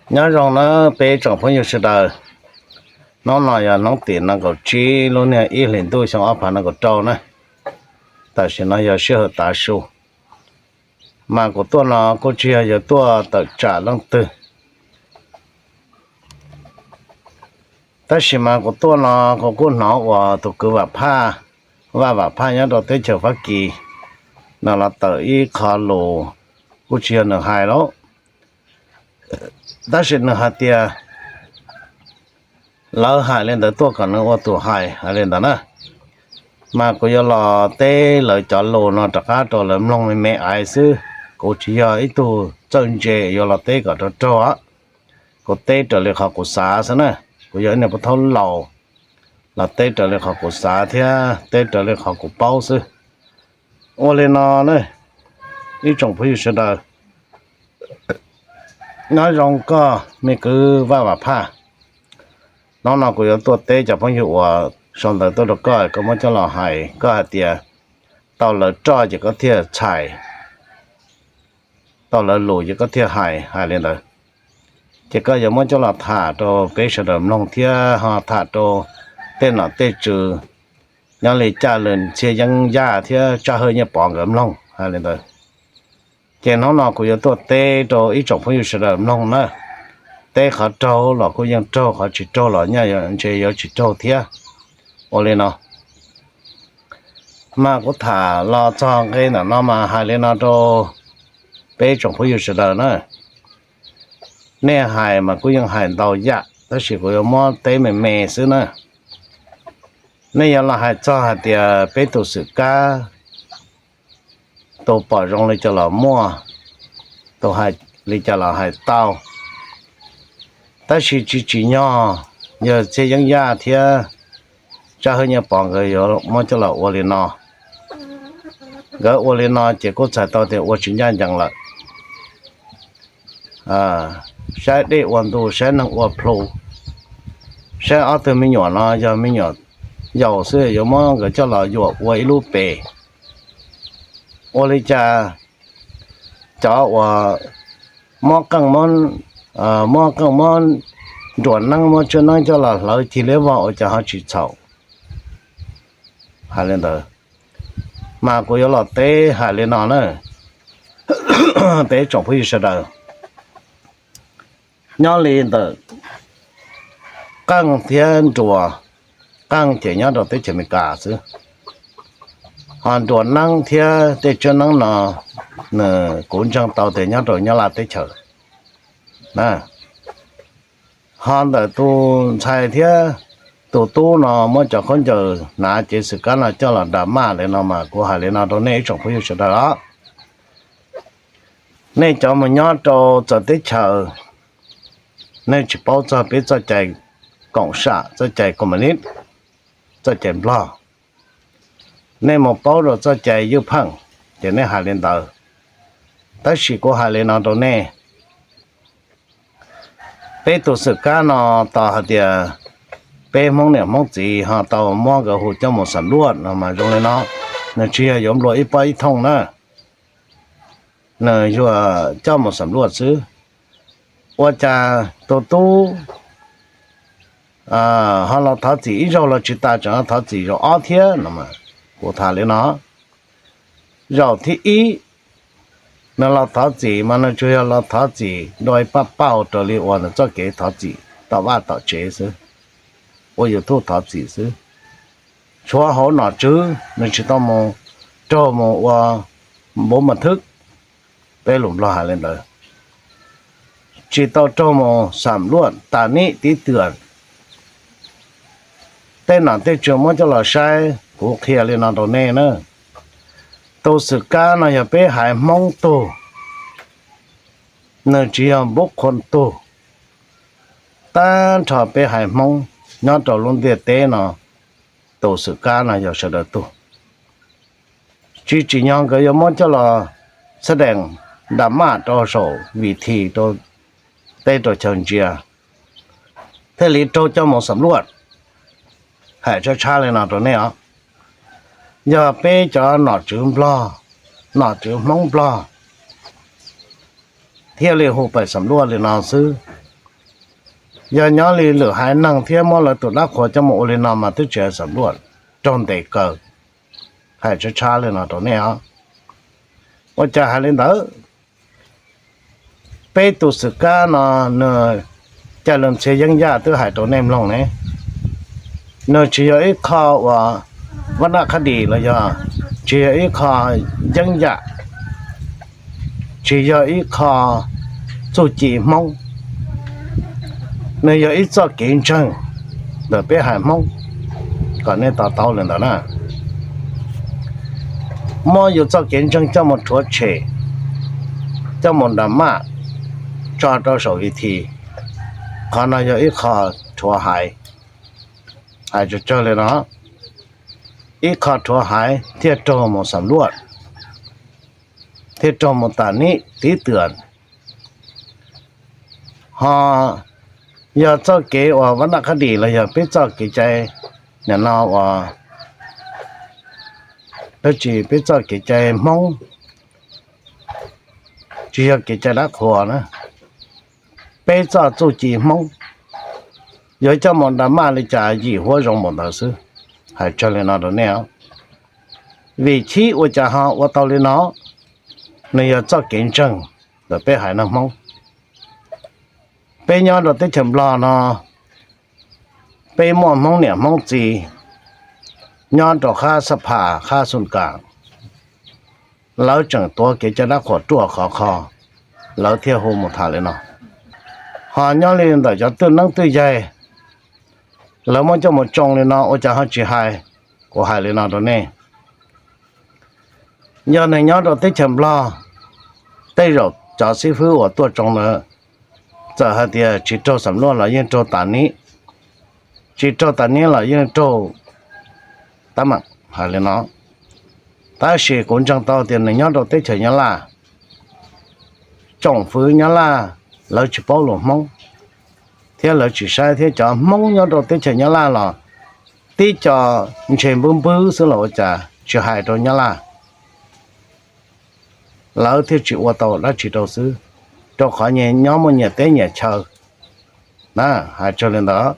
Nyob zoo na peb tsoom phooj ywg sawv daws. Hnub no yog hnub tim nees nkaum tsib lub niag ib hlis ntuj xyoo ob phav nees nkaum rau na. Tam sim no yog sij hawm tav su, mas kuv tuaj no kuj tsis yog yuav tuaj tawm tsam leej twg. Tab sis mas kuv tuaj no kuv kuj hnov uas tus kwv Vam Phaj, Vaj Vam Phaj nyob rau teb chaws Fab Kis, nws los tawm ib qho lus, kuj tsis yog nws hais lauj, tab sis nws hais tias lawv hais li ntawd tuaj kom nws ua tus hais hais li ntawd na. Mas kuv yuav los teb lawv cov lus no rov qab rau lawv mloog me me aiv xwb. Kuv tsis yog ib tug txawj ntse yuav los teb kom raug raug. Kuv teb raws li qhov kuv xav xwb na. Kuv yog ib niag pub thaub laus, los teb raws li qhov kuv xav thiab teb raws li qhov kuv paub xwb. Ua li no na, ib tsoom phooj ywg sawv daws, nyob zoo koj me kwv Vaj Vam Phaj. Hnub no kuv yuav tuaj teb cov phooj ywg uas sau ntawv tuaj rau koj, koj muab coj los hais, koj hais tias tau lawv roj ces koj thiaj txhais, tau lawv lus ces koj thiaj hais, hais li ntawd. Ces koj yuav muab coj los tham rau peb sawv daws mloog thiab ho tham rau tej nom tej tswv nyob li Caj Lwm, Txhiaj Yeeb Yaj thiab Tsaj Hawj Nyiaj Pov nkawd mloog hais li ntawd. Ces hnub no kuv yuav tuaj teb rau ib tsoom phooj ywg sawv daws mloog na. Teb qhov raug los kuj yeej raug, qhov tsis raug los ntshe yuav tsis raug thiab. Ua li no, mas kuv tham los txog nqe ntawm no mas hais li no rau peb tsoom phooj ywg sawv daws na. Nej hais mas kuj yeej hais ntau yam tab sis kuv yuav muab teb me me xwb na. Nej yuav los hais txog hais tias peb tus xwm kab, tus pom zoo li cas los muaj, tus hais li cas los hais tau, tab sis tsis tsim nyog yawg Txhiaj Yeeb Yaj thiab Tsaj Hawj Nyiaj Pov nkawd yuav muab coj los ua li no. Nkawd ua li no ces kuj txhais tau tias ua tsis ncaj ncees lawm. Saib dej ua ntu, saib neeg ua plhu, saib ob tug me nyuam no yog me nyuam yaus xwb yuav muab nkawd coj los yuam ua ib lub pes. Ua li cas cov uas muab qeej, muab qeej muab nruas neeb muab tswb neeb coj los hlawv cig liab vog ua cas ho tsis txhaum? Hais li ntawd, mas kuv yuav los teb hais li no na, peb tsoom phooj ywg sawv daws. Nyob li ntawm qeej thiab nruas, qeej ces nyob rau teb chaws Amelikas xwb, ho nruas neeb thiab tej tswb neeb no nws kuv ntseeg tau tias nyob rau Nyab Laj teb chaws. Ho ntawm tus ntxhais thiab tus tub no muab cov khaub ncaws hnav cev xwm kab no coj los nram maj li no mas kuv hais li no rau nej ib tsoom phooj ywg sawv daws os. Nej cov mus nyob rau txawv teb chaws, nej tsis paub txog peb txoj cai koom sam, txoj cai koom mas lis, txoj cai Nplog. Nej mus paub rau txoj cai ywj pheej, ces nej hais li ntawd. Tab sis kuv hais li no rau nej, peb tus xwm kab no tau hais tias peb Hmoob niam Hmoob txiv ho tau muab nkawd hu coj mus xam luaj no mas zoo li no, nws tsis yog yuav nplua ib pob ib thooj na, nws yuav coj mus xam luaj xwb. Ua cas tus tub ho los thov txim ib zaug los tsis tas, tseem thov txim zaum ob thiab no. Kuv tham li no, zaum thib ib nws los thov txim mas nws tsuas yog los thov txim dua ib paj pauj raws li uas nws txoj kev thov txim tom vaj tom tsev xwb, ua YouTube thov txim xwb. Tshuav hauv nom tswv nws tsis tau mus raug mus ua npuv mas thwb, peb lus Nplog hais li ntawd, tsis tau raug mus xam luaj tas nib tib twm. Tej nom tej tswv muab coj los saib, kuv qhia li no rau nej na, tus xwm kab no yog peb haiv Hmoob tug, nws tsis yog npub qhua tug. Tag nrho peb haiv Hmoob nyob rau lub ntiaj teb no, tus xwm kab no yog sawv daws tug. Tsis tsim nyog nkawd yuav muab coj los xab dees nram maj rau saum vim this rau teb rau chaw ntsia thiaj li raug coj mus xam luaj. Hais tshab tshab li no rau nej os, yog peb cov nom tswv Nplog, nom tswv Hmoob Nplog thiaj li hu pais xam luaj li no xwb. Yog nyob li lwm haiv neeg thiab muab lawv tus dab qhuas coj mus ua li no mas twb tsis hais xam luaj, raug ntes kaw. Hais tshab tshab li no rau nej os. Ua cas hais li ntawd? Peb tus xwm kab no nws caj lus txhiaj yeeb yaj twb hais rau nej mloog ne. Nws tsis yog ib qho uas vaj naj qhab dis los yog tsis yog ib qho yeeb yam, tsis yog ib qho txuj ci Hmoob. Nws yog ib txoj kev ntseeg ntawm peb haiv Hmoob, kom nej to taub li ntawd na. Muab yus txoj kev ntseeg coj mus rhuav tshem, coj mus nram maj, tso rau saum vi thi, qhov no yog ib qho rhuav haiv. Hais tsawg tsawg li no, ib qho rhuav haiv thiaj raug mus xam luaj, thiaj raug mus tas nib tiv twm. Ho yog txoj kev uas vaj naj qhab dis los yog peb txoj kev cai, nim no uas dab tsi, peb txoj kev cai Hmoob, tsis yog kev cai dab qhuas na, peb txoj txuj ci Hmoob, yuav coj mus nram maj li cas yim huab zoo npaum ntawd xwb. Hais tsawg li no rau nej os. Vim chib ua cas ho ua tau li no? Nws yog txoj kev ntseeg ntawm peb haiv neeg Hmoob. Peb nyob rau teb chaws Nplog no, peb muaj Hmoob niam Hmoob txiv nyob rau qhab Xab Phas, qhab Xus Kas, lawv tseem tuav kev cai dab qhuas ruaj khov kho, lawv thiaj hu mus tham li no. Ho nyob li ntawm cov twj neeb twj yaig, lawv muab coj mus tsoo li no ua cas ho tsis hais? Kuv hais li no rau nej, yog neeg nyob rau teb chaws Nplog, tej zaum cov xib fwb uas tuaj tsoo ntawd, txawm hais tias tsis raug xam luaj los yeej raug tas nib, tsis raug tas nib los yeej raug tab mam hais li no. Tab sis kuv ntseeg tau tias nws nyob rau teb chaws Nyab Laj, tsoom fwv Nyab Laj lawv tsis paub lus Hmoob, thiab lawv tsis saib, thiab cov Hmoob nyob rau teb chaws Nyab Laj los tib co ntshe npwb npwb xwb los ua cas tsis hais rau Nyab Laj, lawv thiaj tsis ua tau dab tsi rau xwb, rau qhov nyias nyob muaj nyias teb nyias chaw na. Hais tsawg li ntawd,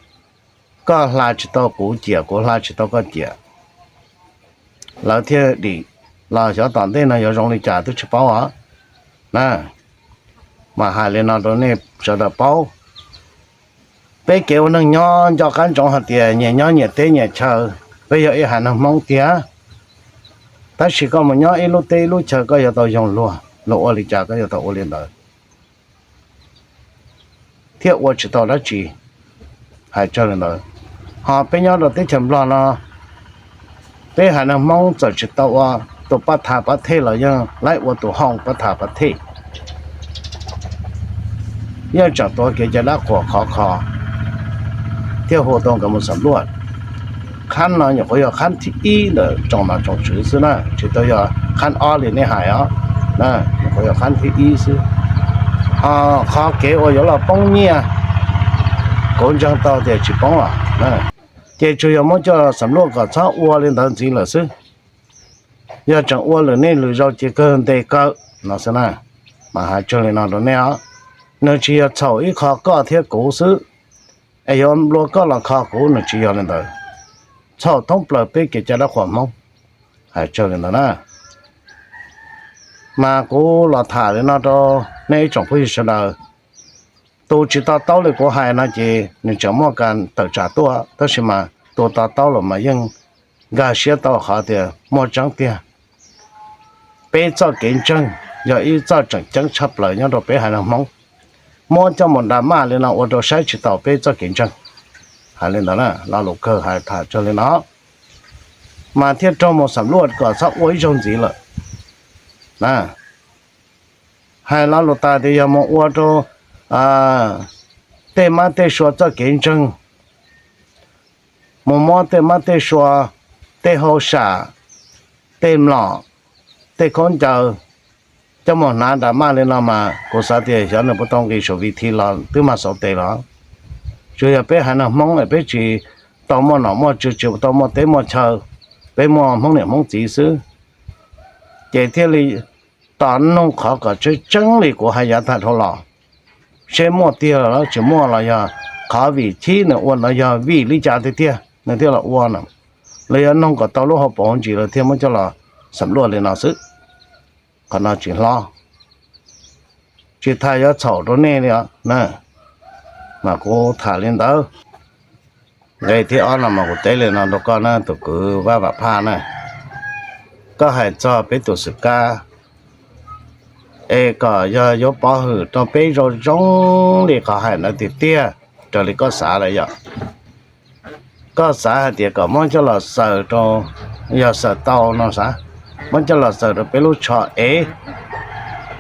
koj hla tsis tau kuv ciam, kuv hla tsis tau koj ciam, lawv thiaj dim los xyov tom ntej no yuav zoo li cas twb tsis paub os na. Mas hais li no rau nej sawv daws paub, peb kev ua neeg nyob nco qab ntsoov hais tias nyias nyob nyias teb nyias chaw, peb yog ib haiv neeg Hmoob tiag. Tab sis koj mus nyob ib lub teb ib lub chaw koj yuav tau yoog luag, luag ua li cas koj yuav tau ua li ntawd, thiab ua tsis tau dab tsi. Hais tsawg li ntawd, ho peb nyob rau teb chaws Nplog no, peb haiv neeg Hmoob txawm tsis tau ua tus pab tha pab thej los yeej laib ua tus hoo pab tha pab thej, yeej tseem tuav kev cai dab qhuas khov kho, thiaj hu tau nkawd mus xam luaj. Qhab no nyuam qhuav yog qhab thib ib ntawm tsoom nom tsoom tswv xwb na, tsis tau yog qhab ob li nej hais os, nyuam qhuav yog qhab thib ib xwb. Ho qhov kev uas yuav los poob nyiaj, kuv ntseeg tau tias tsis poob os, ces tsuas yog muab coj xam luaj kom txhob ua li ntawd ntxiv lawm xwb. Yog tseem ua lwm nej lwm zaus ces kawg ntes kaw no xwb na. Mas hais tsawg li no rau nej os, nws tsis yog txhaum ib qho koj thiab kuv xwb, es yuav nplua koj los kho kuv, nws tsis yog li ntawd. Txhaum thoob plaws peb kev cai dab qhuas Hmoob. Hais tsawg li ntawd na. Mas kuv los tham li no rau nej ib tsoom phooj ywg sawv daws, tus tsis to taub li kuv hais no ces nws tseem muaj kas tawm tsam tuaj, tab sis mas tus to taub los mas yeej nkag siab tau qhov tias muaj tseeb tiag. Peb txoj kev ntseeg yog ib txoj tseem ceeb tshaj plaws nyob rau peb haiv neeg Hmoob. Muab coj mus nram maj li no ua rau saib tsis taus peb txoj kev ntseeg. Hais li ntawd na, lo lus kawg hais tham tsawg li no, mas thiaj raug mus xam luaj kom txhob ua ib zaug ntxiv lawm na. Hais lo lus tas tias yog mus ua rau tej mab tej sua txoj kev ntseeg, mus muab tej mab tej sua, tej hauj sam, tej mlom, tej khaub ncaws coj mus hnav nram maj li no mas kuv xav tias xyov nws puas tau nqis saum vi thi los twb mag xauv tes los. Tsuas yog peb haiv neeg Hmoob es peb tsis tau muaj nom muaj tswv, tsis tau muaj teb muaj chaw, peb muaj Hmoob niam Hmoob txiv xwb, ces thiaj li tos nug qhov kom tseeb tseeb li kuv hais yav tag dhau los, seb muaj tiag los tsis muaj los yog Qhov vim chib nws ua no yog vim li cas tiag tiag nws thiaj los ua no, los yog noog kom tau lub hauv paus hauv ntsis lawm thiaj muab coj los xam luaj li no xwb. Qhov no tsis hlob, tsis tas yuav txhaum rau nej li os na. Mas kuv tham li ntawd. Nqe thib ob no mas kuv teb li no rau koj na tus kwv Vaj Vam Phaj na. Koj hais txog peb tus xwm kab es kom yog yuav pov hwm rau peb zoo zoo li qhov hais ntawd tiag tiag raws li koj xav lawm yom. Koj xav hais tias kom muab coj los xaws rau, yog xaws tau no xav, muab coj los xaws rau peb lub tsho ev,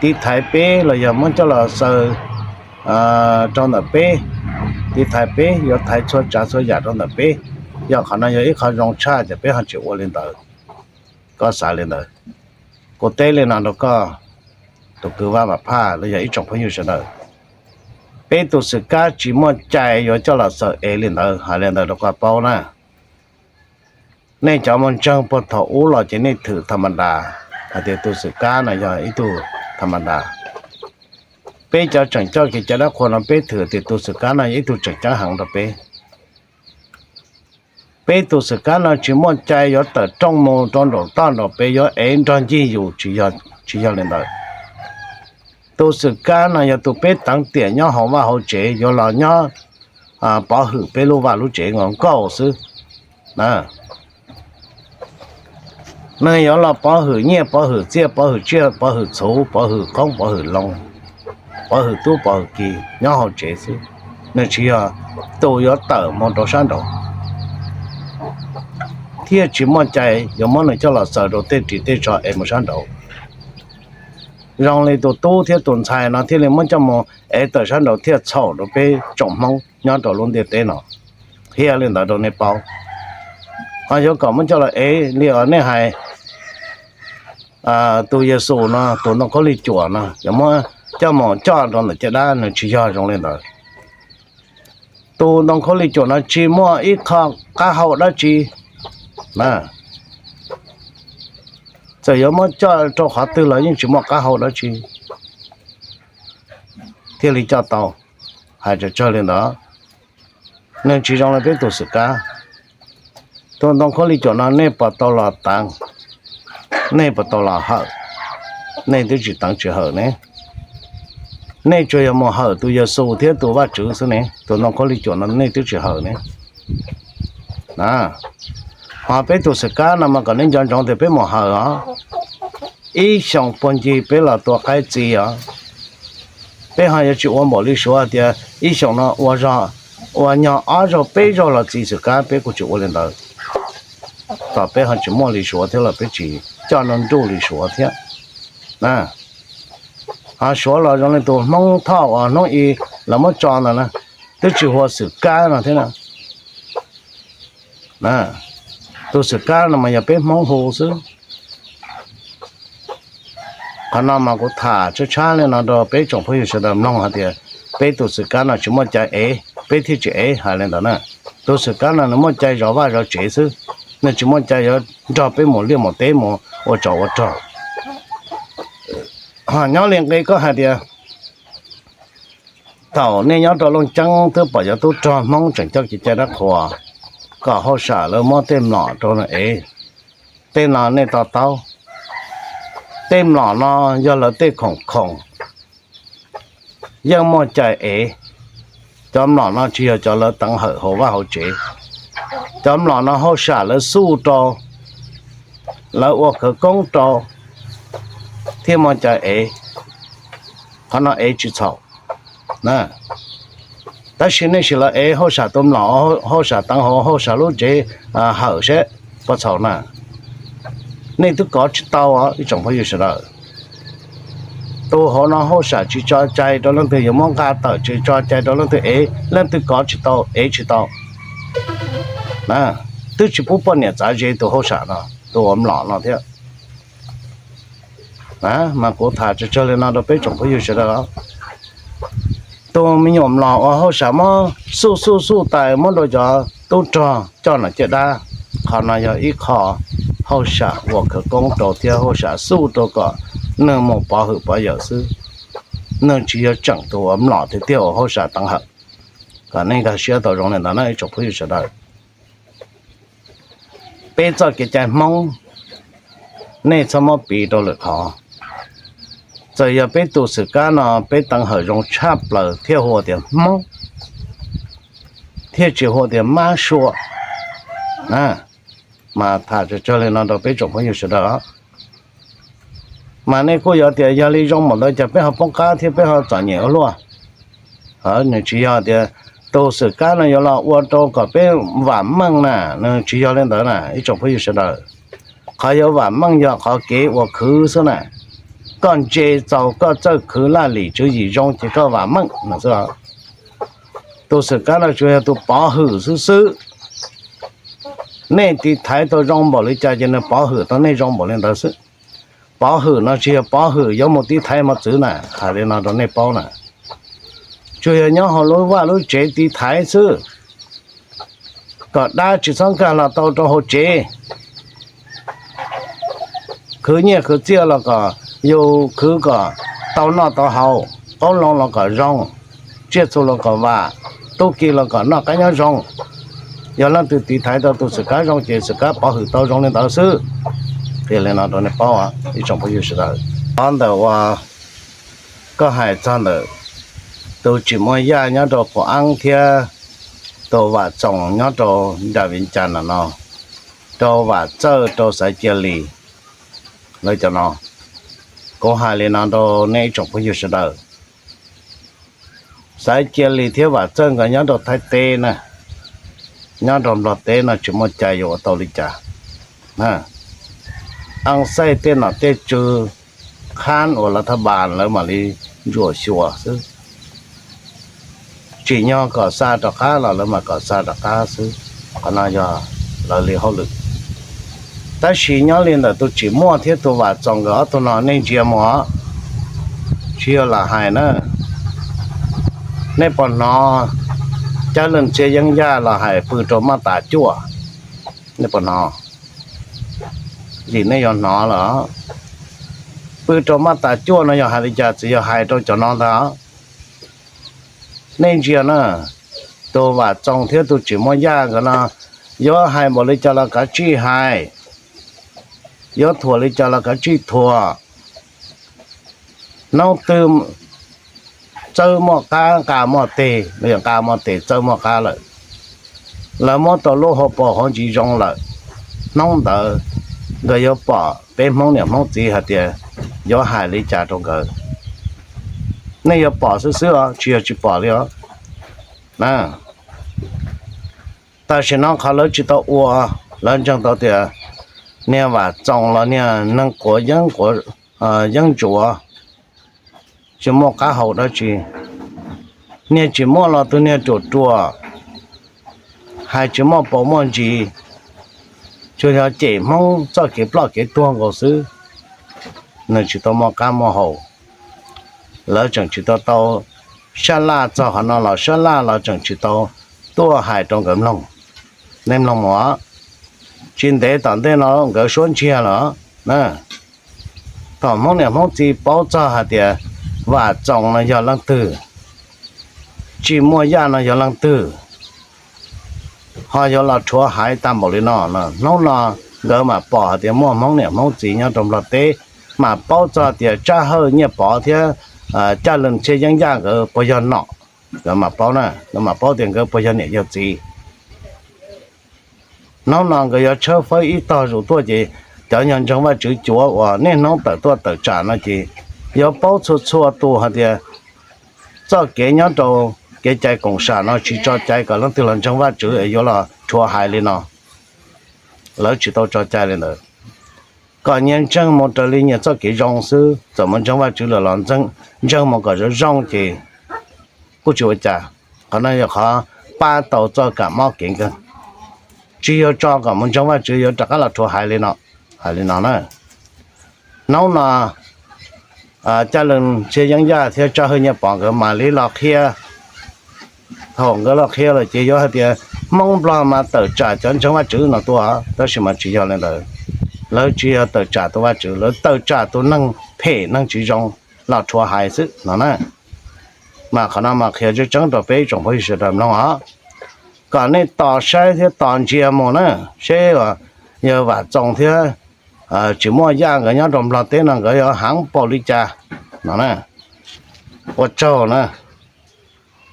tiv thaiv peb los yog muab coj los xaws rau ntawm peb, tiv thaiv peb, yuav thaiv txhua tsav txhua yam rau ntawm peb. Yog qhov no yog ib qho zoo tshaj ces peb ho tsis ua li ntawd. Koj xav li ntawd, kuv teb li no rau koj tus kwv Vaj Vam Phaj los yog ib tsoom phooj ywg sawv daws. Peb tus xwm kab tsis muaj cai yuav coj los xaws ev li ntawd, hais li ntawd rau koj paub na. Nej cov mus ntseeg puag thaum ub los ces nej thwm tham ma das hais tias tus xwm kab no yog ib tug tham ma das. Peb cov tseem coj kev cai dab qhuas no peb thwm tias tus xwm kab no yog ib tug tseem ceeb heev rau peb. Peb tus xwm kab no tsis muaj cai yuav tawm rooj mus rau nraum toj nraum pem yuav ev nrog ncig yus, tsis yog li ntawd. Tus xwm kab no yog tus peb teev tiam nyob hauv vaj hauv tsev yuav los nyob pov hwm peb lub vaj lub tsev nkaus nkaus xwb. Nws yuav los pov hwm nyiaj pov hwm txiaj pov hwm tsiaj pov hwm txhuv pov hwm qoob pov hwm loo, pov hwm tub pov hwm ki nyob hauv tsev xwb. Nws tsis yog tus yuav tawm mus rau sab nraud, thiaj tsis muaj cai yuav muab nws coj los xaws rau tej ris tej tsho ev mus sab nraud. Zoo li tus tub thiab tus ntxhais no thiaj li muab coj mus ev tawm sab nraud thiaj txhaum rau peb tsoom Hmoob nyob rau lub ntiaj teb no. Qhia li ntawd rau nej paub. Ho yuav kom muab coj los ev li uas nej hais tus Yexus no, tus ntoo khaub lig cuam no, yuav muab coj mus coj rau ntawm caj dab, nws tsis yog zoo li ntawd. Tus ntoo khaub lig cuam no tsis muaj ib qho qab hau dab tsi. Txawm yuav muab coj rau qhov twg los yeej tsis muaj qab hau dab tsi thiaj li coj tau. Hais tsawg tsawg li ntawd, nws tsis zoo li peb tus xwm kab. Tus ntoo khaub lig cuam no nej puas tau los teev, nej puas tau los hawm? Nej twb tsis teev tsis hawm ne. Nej tsuas yog mus hawm tus Yexus thiab tus Vajtswv xwb ne, tus ntoo khaub lig cuam no nej twb tsis hawm ne. Ho peb tus xwm kab no mas kom nej nco ntsoov tias peb mus hawm os, ib xyoos puag ncig peb los tua qaib txi os. Peb ho yuav tsis ua npaum li Suav tias ib xyoos no ua zog, ua nyog ob zaug peb zaug los txi xwm kab, peb kuj tsis ua li ntawd. Tom peb ho tsis muaj li Suav thiab los peb tsis coj nruj nruj li Suav thiab. Ho Suav los zoo li tus Hmoob Thoj uas hnub i lawv muab tso ntawd na, twb tsis hu ua xwm kab no thiab na. Tus xwm kab no mas yog peb Hmoob hu xwb. Qhov no mas kuv tham tshab tshab li no rau peb tsoom phooj ywg sawv daws mloog hais tias peb tus xwm kab no tsis muaj cai ev, peb thiaj tsis ev hais li ntawd na. Tus xwm kab no nws muaj cai zov vaj zov tsev xwb, nws tsis muaj cai yuav nrog peb mus liaj mus teb mus ua tsov ua rog. Ho nyob li nqe koj hais tias thaum nej nyob rau Looj Ceeb twb pom cov tub rog Hmoob tseem coj kev cai dab qhuas, kom hauj sam lawv muab tej mlom rau nws ev. Tej no nej to taub, tej mlom no yog lawv tej khoom khoom, yeej muaj cai ev. Cov mlom no tsis yog cov lawv teev hawm hauv vaj hauv tsev. Cov mlom no hauj sam lawv xuj rau, lawv ua khawv koob rau thiaj muaj cai ev. Qhov no ev tsis txhaum. Tab sis nej sim los ev hauj sam tus mlom, hauj sam teev hauv hauj sam lub tsev hawm seb puas txhaum na. Nej twb kov tsis tau os ib tsoom phooj ywg sawv daws. Tus hauv no hauj sam tsis tso cai rau leej twg yuav muab nqa tawm, tsis tso cai rau leej twg ev, leej twg kov tsis tau ev tsis tau. Twb tsis pub poj niam txav ze tus hauj sam no, tus uas mlom no thiab. Mas kuv tham tsawg tsawg li no rau peb tsoom phooj ywg sawv daws. Tus me nyuam mlom uas hauj sam muab xuj xuj xuj tais muab rau cov tub rog coj nram ciaj dab, qhov no yog ib qho hauj sam ua khawv koob rau thiab hauj sam xuj rau kom nws mus pov hwm pov yawm xwb. Nws tsis yog tseem tus uas mlom tiag tiag uas hauj sam teev hawm. Kom nej nkag siab tau zoo li ntawd na ib tsoom phooj ywg sawv daws. Peb txoj kev cai Hmoob, nej txhob muab piv rau lwm qhov. Txawm yog peb tus xwm kab no peb teev hawm zoo tshaj plaws thiaj hu tias Hmoob, thiaj tsis hu tias Mab Sua. Mas tham tsawg tsawg li no rau peb tsoom phooj ywg sawv daws. Mas nej kuj yuav tias yog li zoo npaum ntawd cas peb ho poob qab thiab peb ho txom nyem ua luaj. Nws tsis yog tias tus xwm kab no yuav los ua rau kom peb vam meej na, nws tsis yog li ntawd na ib tsoom phooj ywg sawv daws. Qhov yuav vam meej yog qhov kev ua khwv xwb na. Koj ntse txaus koj txawj khwv laj lim tswv yim zoo ces koj vam meej no xwb. Tus xwm kab no tsuas yog tus pov hwm xwb xwb. Nej tiv thaiv tau zoo npaum li cas ces nws pov hwm tau nej zoo npaum li ntawd xwb. Pov hwm no tsis yog pov hwm yuav mus tiv thaiv mos txwv na, hais li no rau nej paub na. Tsuas yog nyob hauv lub vaj lub tsev tiv thaiv xwb, kom dab tsis txhob nkag los tau rau hauv tsev. Khwv nyiaj khwv txiaj los kom yus khwv kom tau noj tau haus, qoob loo los kom zoo, tsiaj txhu los kom vam, tub ki los kom noj qab nyob zoo. Yog leej twg tiv thaiv tau tus xwm kab zoo ces xwm kab pov hwm tau zoo li ntawd xwb. Qhia li no rau nej paub ib tsoom phooj ywg sawv daws. Qhov ntawm uas koj hais txog ntawm tus tsim muaj yaj nyob rau Phuv Eeb thiab tus Vam Txoos nyob rau nram Viv Cas no, rau Vam Txawj rau Xaiv Cia Lis, lawv cov no, kuv hais li no rau nej ib tsoom phooj ywg sawv daws. Xaiv Cia Lis thiab Vam Txawj nkawd nyob rau Thaib teb na, nyob rau Nplog teb no tsis muaj cai yuav ua tau li cas. Eej xaij tej nom tej tswv, khab uas lav thaj npas lawv mam li ntsuam xyuas xwb. Tsim nyog kom xa rov qab los lawv mam kom xa rov qab xwb. Qhov no yog lawv li hauj lwm. Tab sis nyob li ntawm tus tsim muaj thiab tus Vam Txoos nkawd ob tug no nej ntsia mus, tsis yog lam hais na. Nej puas hnov Cab Leej Txhiab Yeeb Yaj los hais pw rau maj tas cuaj? Nej puas hnov? Vim nej yuav hnov lawm. Pw rau maj tas cuaj no yog hais li cas? Txawm yog hais rau cov no ntag. Nej ntsia na, tus Vam Txoos thiab tus tsim muaj yaj nkawd no yuav hais npaum li cas los kav tsij hais, yuav thuam li cas los kav tsij thuam. Hnub twg txawb muaj qab nqa muaj teg, nqa muaj teg txawb muaj qab lawm, lawv muab tau lub hauv paus hauv ntsis zoo lawm, hnub ntawd nkawd yuav pom peb Hmoob niam Hmoob txiv hais tias yuav hais li cas rau nkawd. Nej yuav pom xwb xwb os, tsis yog tsis pom li os. Tam sim no qhov lawv tsis tau ua, lawv ntseeg tau tias niag Vam Txoos los niag neeg quav yeeb ntsuav, tsis muaj qab hau dab tsi. Niag tsis muaj los tus niag ruam ruam, hais tsis muaj paus muaj ntsis, tsuas yog cem Hmoob txoj kev ploj kev tuag nkaus xwb. Nws tsis tau muaj qab muaj hau, lawv tseem tsis tau tau sab laj txog qhov no los sab laj los tseem tsis tau tuaj hais rau nkawd mloog. Nej mloog mus, tsis ntev tom ntej no nkawd suab ntsiag lawm. Thaum Hmoob niam Hmoob txiv paub txog hais tias Vam Txoos no yog leej twg, tsis muaj yaj no yog leej twg, ho yuav los rhuav haiv tag npaum li no, hnub no nkawd mam pom hais tias muaj Hmoob niam Hmoob txiv nyob rau Nplog teb, mam paub txog tias Tsab Hawj Nyiaj Pov thiab Caj Leej Txhiab Yeeb Yaj nkawd puas yog nom. Nkawd mam paub na, nkawd mam paub tias nkawd puas yog niam yog txiv. Hnub no nkawd yuav tshawb fawb ib tog zus tuaj ces cov nyuag ntseeg Vajtswv cuav uas niaj hnub tawm tuaj tawm tsam no ces yuav paub txhua txhua tus hais tias txoj kev nyob rau kev cai koom sam no tsis tso cai kom leej twg los ntseeg Vajtswv es yuav los rhuav haiv li no. Lawv tsis tau tso cai li ntawd, kom nyias ntseeg mus raws li nyias txoj kev zoo xwb. Txawm mus ntseeg Vajtswv lawm los ntseeg mus kom zoo zoo ces kuj tsis ua cas. Qhov no yog qhov pab tau txoj kam mob kev nkeeg. Tsis yog tso kom mus ntseeg Vajtswv yuav rov qab los rhuav haiv li no. Hais li no na, hnub no Caj Leej Txhiab Yeeb Yaj thiab Tsab Hawj Nyiaj Pov nkawd mam li los qhia. Thaum nkawd los qhia lawm ces yuav hais tias Hmoob Nplog mas tawm tsam cov ntseeg Vajtswv no tuaj, tab sis mas tsis yog li ntawd. Lawv tsis yog tawm tsam tus Vajtswv, lawv tawm tsam tus neeg phem neeg tsis zoo los rhuav haiv xwb no na. Mas qhov no mas qhia tseeb tseeb rau peb tsoom phooj ywg sawv daws mloog os, kom nej tos saib thiab tos ntsia mus na, seb yawg Vam Txoos thiab tsis muaj yaj nkawd nyob rau Nplog teb no nkawd yuav heev npaum li cas no na. Ua tsaug na,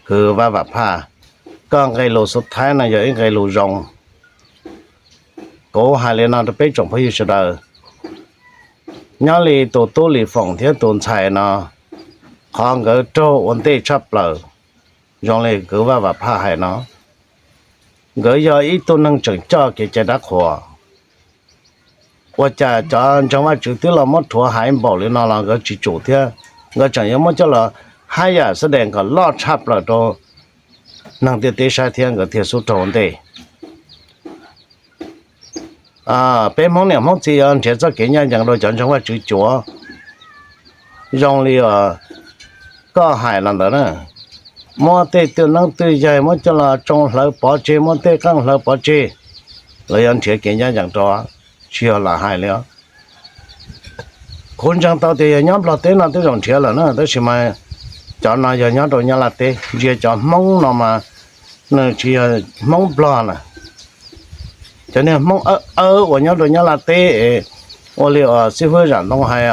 kwv Vaj Vam Phaj, koj nqe lus xub thaib no yog ib nqe lus zoo. Kuv hais li no rau peb tsoom phooj ywg sawv daws, nyob li tus tub Lis Foom thiab tus ntxhais no, qhov nkawd raug ua ntej tshaj plaws, zoo li kwv Vaj Vam Phaj hais no, nkawd yog ib tug neeg tseem coj kev cai dab qhuas. Ua cas cov ntseeg Vajtswv twb los muab rhuav hais npaum li no los nkawd tsis tsum thiab, nkawd tseem yuav muab coj los haj yam xab dees kom loj tshaj plaws rau neeg ntiaj teb saib thiab nkawd thiaj xub raug ua ntej. Peb Hmoob niam Hmoob txiv yuav nrhiav txoj kev ncaj ncees rau cov ntseeg Vajtswv cuav, zoo li koj hais los ntawd na, muab tej twj neeb twj yaig muab coj los tsoo hlawv pov tseg, muab tej qeej hlawv pov tseg, lawv yuav nrhiav kev ncaj ncees rau, tsis yog lam hais li os. Kuv ntseeg tau tias yog nyob Nplog teb no twb zoo nrhiav lawm na, tab sis mas cov no yog nyob rau Nyab Laj teb, ntsia cov Hmoob no mas nws tsis yog Hmoob Nplog na. Cov niag Hmoob awb awb uas nyob rau Nyab Laj teb es ua li uas xib fwb Zam Ntoo hais,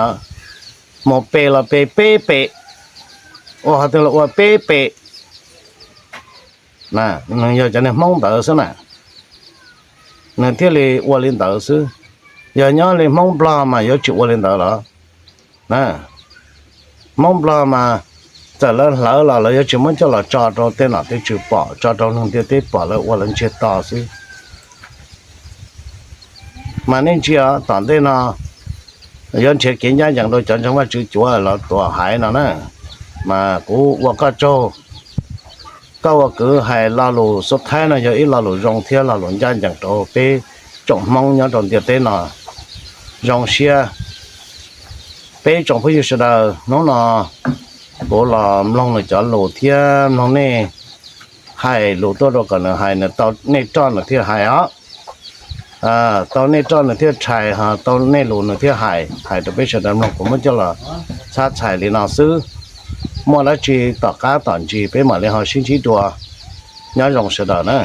mus pem los pem peb pem, ua qhov twg los ua peb pem. Nws yog cov niag Hmoob ntawd xwb na, nws thiaj li ua li ntawd xwb. Yog nyob li Hmoob Nplog mas yuav tsis ua li ntawd los. Hmoob Nplog mas txawm lawv hlawv los lawv yuav tsis muab coj los tso rau tej nom tej tswv pom, tso rau neeg ntiaj teb pom lawv ua lawv ntsiag to xwb. Mas nej ntsia tom ntej no yuav nrhiav kev ncaj ncees rau cov ntseeg Vajtswv cuav los tuam haiv no na, mas kuv ua koj tsaug. Koj ua kwv hais lo lus xub thaib no yog ib lo lus zoo thiab lo lus ncaj ncees rau peb tsoom Hmoob nyob rau ntiaj teb no. Zoo siab peb tsoom phooj ywg sawv daws, hnub no kuv los mloog nws cov lus thiab mloog nej hais lus tuaj rau kom nws hais, nws tau nej roj nws thiaj hais os. Tau nej roj nws thiaj rhais, ho tau nej lus nws thiaj hais, hais rau peb sawv daws mloog, kuv muab coj los txhab txhais li no xwb. Muaj dab tsi tom qab tom ntsis peb mam li ho sib ntsib dua. Nyob zoo sawv daws na.